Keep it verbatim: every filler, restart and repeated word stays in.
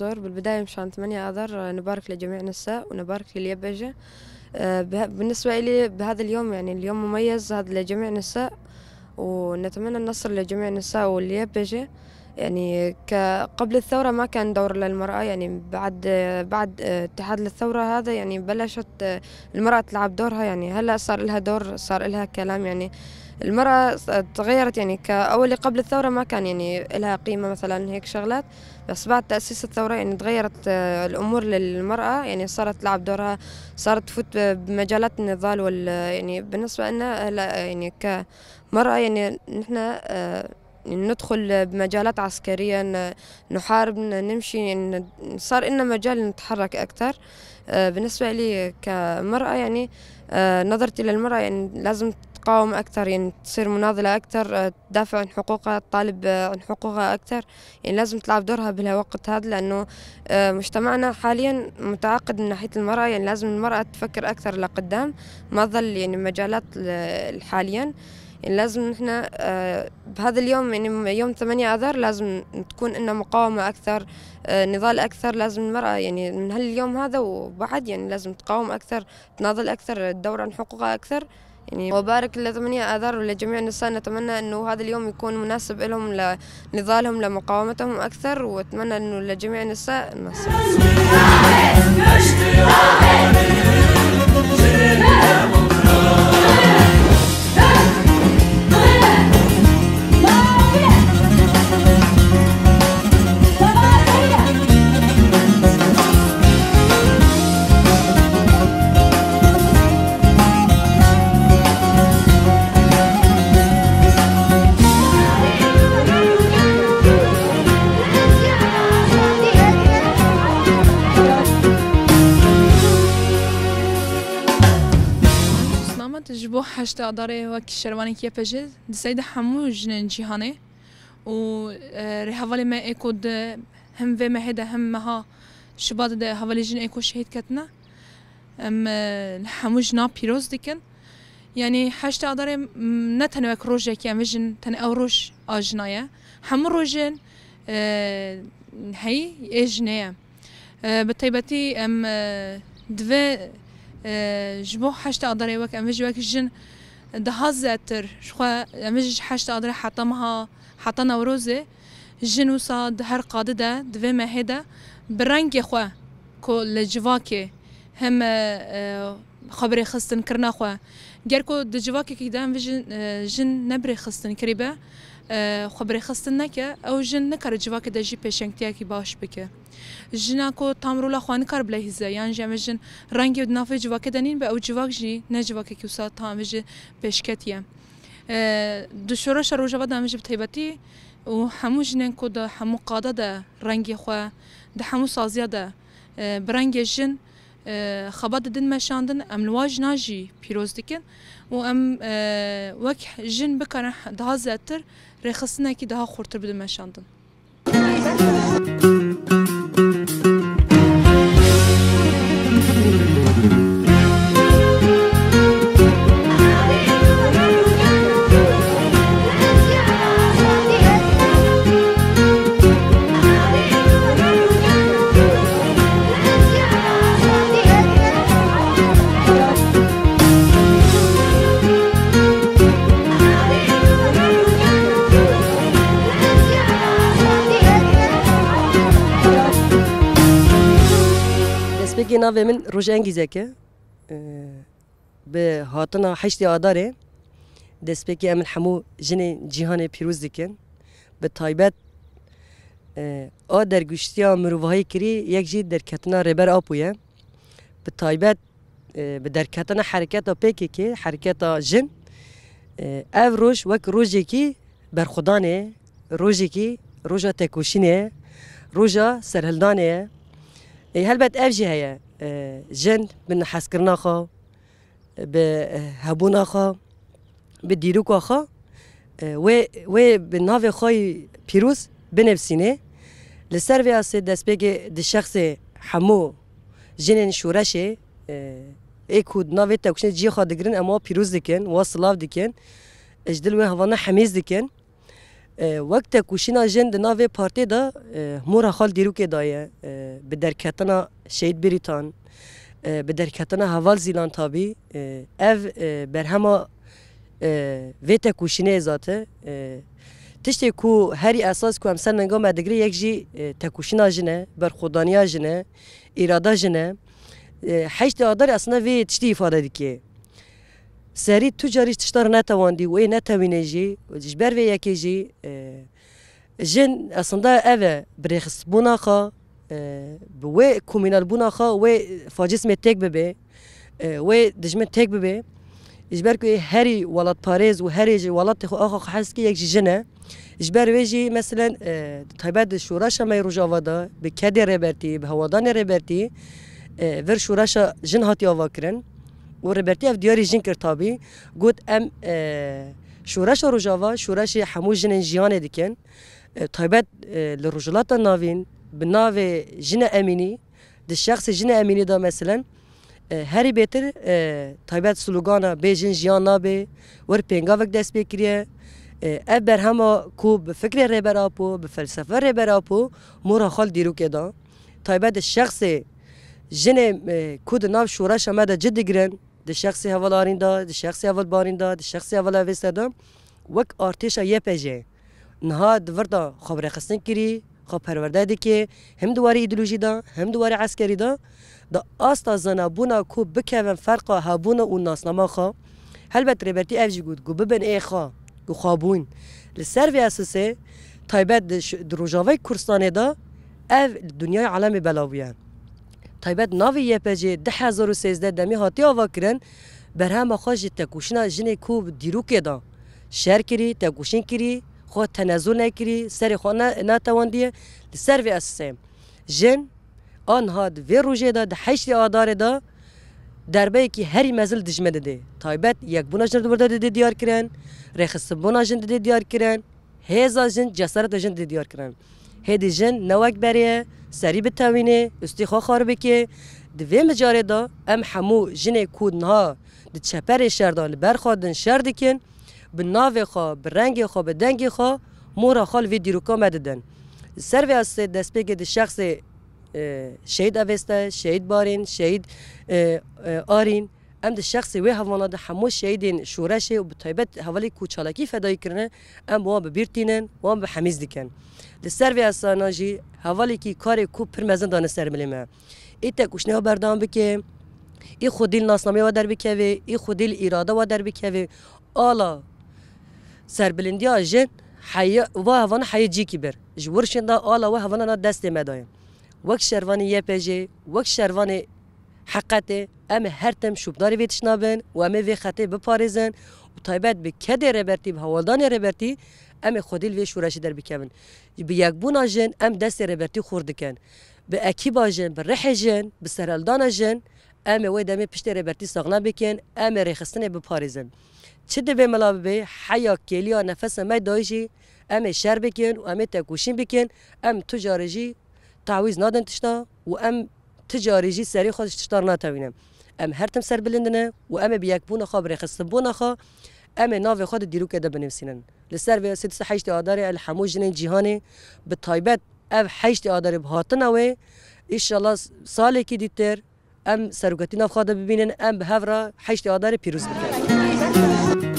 دكتور، بالبداية مشان ثمانية آذار، آه، نبارك لجميع النساء ونبارك لليبجة. آه، به-، بالنسبة إلي بهذا اليوم، يعني، اليوم مميز هذا لجميع النساء، ونتمنى النصر لجميع النساء واليبجة. يعني، ك-، قبل الثورة ما كان دور للمرأة، يعني، بعد، آه، بعد، آه، اتحاد للثورة هذا، يعني، بلشت، آه، المرأة تلعب دورها، يعني، هلأ صار إلها دور، صار إلها كلام، يعني، المرأة س-، تغيرت، يعني، كأول قبل الثورة ما كان، يعني، إلها قيمة مثلًا هيك شغلات، بس بعد تأسيس الثورة، يعني، تغيرت، آه، الأمور للمرأة، يعني، صارت تلعب دورها، صارت تفوت ب-، بمجالات النضال وال-، يعني، بالنسبة لنا هلأ، يعني، كمرأة، يعني، نحن، آه، ندخل بمجالات عسكرية، ن-، نحارب، ن-، نمشي، ن-، صار إلنا مجال نتحرك أكتر. آه، بالنسبة إلي كمرأة، يعني، آه، نظرتي للمرأة، يعني، لازم تقاوم أكتر، يعني، تصير مناضلة أكتر، آه، تدافع عن حقوقها، تطالب، آه، عن حقوقها أكتر. يعني، لازم تلعب دورها بهالوقت هذا، لأنه، آه، مجتمعنا حاليًا متعقد من ناحية المرأة. يعني، لازم المرأة تفكر أكتر لقدام، ما تظل، يعني، مجالات ل-، حاليًا. يعني، لازم نحن، آه، بهذا اليوم، يعني، يوم ثمانية آذار، لازم تكون إنه مقاومة أكثر، آه، نضال أكثر. لازم المرأة، يعني، من هاليوم هذا وبعد، يعني، لازم تقاوم أكثر، تناضل أكثر، تدور عن حقوقها أكثر. يعني، وبارك لثمانية آذار ولجميع النساء. نتمنى إنه هذا اليوم يكون مناسب لهم، لنضالهم، لمقاومتهم أكثر، وأتمنى إنه لجميع النساء النصر. Ji bo heştê Adarê wek şervanekî YPJ di seyda hemû jinên cîhanê û, e, rêhevalê me ê ku di hem vê mehê de hem meha Şubatê de hevalê jin ê ku şehîd ketine, em, e, li hemû jina pîroz dikin. Yanî heştê Adarê, m, ne tenê wek rojekî em vê jin tenê ew roj a jina ye. Hemû rojên, e, heyî ê jinê ye. E, bi taybetî em, e, divê, e, ji bo heştê Adarê wek em vê jî wek jin daha zêdetir ji xwe, em vê jî ji heştê Adarê heta meha, heta Newrozê jin wisa di her qadî de, di vê mehê de bi rengê xwe ku li civakê hem, e, e, xwe bi rêxistin kirina xwe. Ger ku di civakekî de em vê jin, e, jin ne bi rêxistin kirî be, e, xwe bi rêxistin neke, ew jin nikare civakê de jî pêşengtiyekî baş bike. Jina ku tam rola xwe nikare bilehîze, yan jî em vê jin rengê di nav vê civakê de nîn be, ew civak jî ne civakekî wisa tam vê jî pêşketî ye. E, di şoreşa Rojava de em vê jî bi taybetî û hemû jinên ku di hemû qada de rengê xwe, di hemû saziya de, e, bi rengê jin, e, xebat didin meşandin, em li wan jinan jî pîroz dikin û em, e, wek jin bikarin daha zêdetir rêxistinekî daha xurtir bidin meşandin. Destpêkê navê min Rojengîzek e. Ee, Bi hatina heştê Adarê, destpêkê em li hemû jinên cîhanê pîroz dikin. Bi taybet, e, a derguştiya mirovahî kirî yek jî derketina Rêber Apo ye. Bi taybet, e, bi derketina hereketa P K K, hereketa jin, e, ev roj wek rojekî berxwedanê, rojekî, roja tekoşînê, roja serhildanê ye. E, helbet ev jî heye, e, jin bi nehezkirina xwe, bi, e, hebûna xwe, bi dîroka xwe, e, wê, wê bi navê xwe yî pîroz binivîsînê. Li ser vê asê destpêkê di şexsê hemû jinên şoreşê, e, ê ku di navê tevkişinê cihê xwe digirin, em wa pîroz dikin, wa silav dikin, ji dil wê hevalna hemîz dikin. E, wek tekoşîna jin di nav vê partê de, e, mora xal dîrokê daye, e, bi derketina Şehîd Bêrîtan, e, bi derketina Heval Zîlan tabî, e, ev, e, berhema, e, vê tekoşînê zate. E, tiştê ku herî esas ku em ser ninga me digire yek jî, e, tekoşîna jin e, berxwedaniya jin e, îrada jin e. E, heştê Adar aslında vê tiştî îfade dike. Serî tu carî tişta re netewandî û ê netewîne jî, ji ber vê yekê jî, e, jin aslında ev e, bi rêxistbûna xwe, e, bi wê komînalbûna xwe, wê faşîzmê têk bibe, e, wê dijmin têk bibe. Ji ber ku ê herî welatparêz û herî ji welatê xwe axa xwe hez dike yek jî jin e. Ji ber wê jî, meselen, e, taybet di şoreşa me yê Rojava de, bi kedê Rêbertî, bi hewadanê Rêbertî, e, vir şoreşa jin hatiye avakirin. Û Rêbertî ev diyarî jin kir tabî. Got, em, e, şoreşa Rojava, şoreşê hemû jinên cîhanê dikin. E, taybet, e, li Rojhilata Navîn, bi navê Jina Emînî, di şexsê Jina Emînî de, meselen, e, herî bêtir, e, taybet slogana Bê jin jiyan nabe, wir pêngavek dest pê kiriye. E, ev berhema ku bi fikrê Rêber Apo, bi felsefe Rêber Apo, mora xal dîrokê da. Taybet di şexsê jinê, e, ku di nav şoreşa me de cih digirin, di şexsê Heval Arîn de, di şexsê Heval Barîn de, di şexsê Heval Avêste de, wek artêşa Y P J niha di vir de xwe bi rêxistin kirî, xwe perwerde dike, hem di warê îdeolojî de, hem di warê eskerî de, di asta zanabûna ku bikevin ferqa hebûna û nasnama xwe. Helbet Rêbertî ev jî got, ku bibin ê xwe, ku xwebûn. Li ser vê esasê taybet di ş-, di Rojavayê Kurdistanê de ev li dinyayê alemê belav bûye. Taybet navê Y P G du hezar û sêzdeh demê hatiye avakirin, berhema xwe ji tekoşîna jinê ku bi dîrokê de şer kirî, tekoşîn kirî, xwe tenezul nekirî, serê xwe ne-, netewandiye. Li ser vê esasê jin a niha di vê rojê de, di heştê Adarê de derbeyekî herî mezin li dijmin didê. Taybet yekbûna jin di wir de didê diyar kirin, rêxistinbûna jin didê diyar kirin. Hêza jin, cesareta jin dê diyar kirin. Hêdî jin ne wek berê ye, serî bitewîne, ustî xwe xar bike. Di vê mijarê de em hemû jinê ku niha di çeperê şer de li ber xwe din şer dikin, bi navê xwe, bi rengê xwe, bi dengê xwe mora xwe li vê dîroka me didin. Li ser vê esasê destpêkê di şexsê, e, Şehîd Avêste, Şehîd Barîn, Şehîd, e, e, Arîn, Em di şexsê wê hevana de hemû şehîdên şoreşê û bi taybet hevalê ku çalakî fedayî kirine, em wan bi bîr tînin, wan bi hemîz dikin. Li ser vê esana jî hevalekî karê ku pir mezin dane ser milê me. Ê tekoşîna berdewam bike, ê xwedî li nasnameyê we derbikeve, ê xwedî li îrada we derbikeve. Ala serbilindiya jin heye, va hevana heye cîkî bir. Ji wir şinda ala we hevana na destê me daye. Wek şervanê Y P G, wek şervanê Heqetê, em ê her tim şopdarê vê tiştna bin û em ê vê xetê biparêzin û taybet bi kedê Rêbertî, bi hewldanê Rêbertî, em ê xwedî li vê şoreşê derbikevin. Bi yekbûna jin em destê Rêbertî xurt dikin. Bi ekîba jin, bi rihê jin, bi serhildana jin, em ê wê demê piştê Rêbertî saxlem bikin, em ê rêxistinê biparêzin. Çi dibe mila bibe, heya kêliya nefesa me dayî jî em ê şer bikin û em ê tekoşîn bikin, em tu carê jî tawîz nadin tişta û em ti carî jî serê xwe ji tişta re natewîne. Em her tim serbilind ne û em ê bi yekbûna xwe, bi rêxistinbûna xwe, em ê navê xwe di dîrokê de binivîsînin. Li ser vê sê û heştê Adarê li hemû jinên cîhanê, bi taybet ev heştê Adarê bi hatina wê, înşallah salekî dîtir em seroketî nav xwe de bibînin, em bi hev re heştê Adarê pîroz bikin.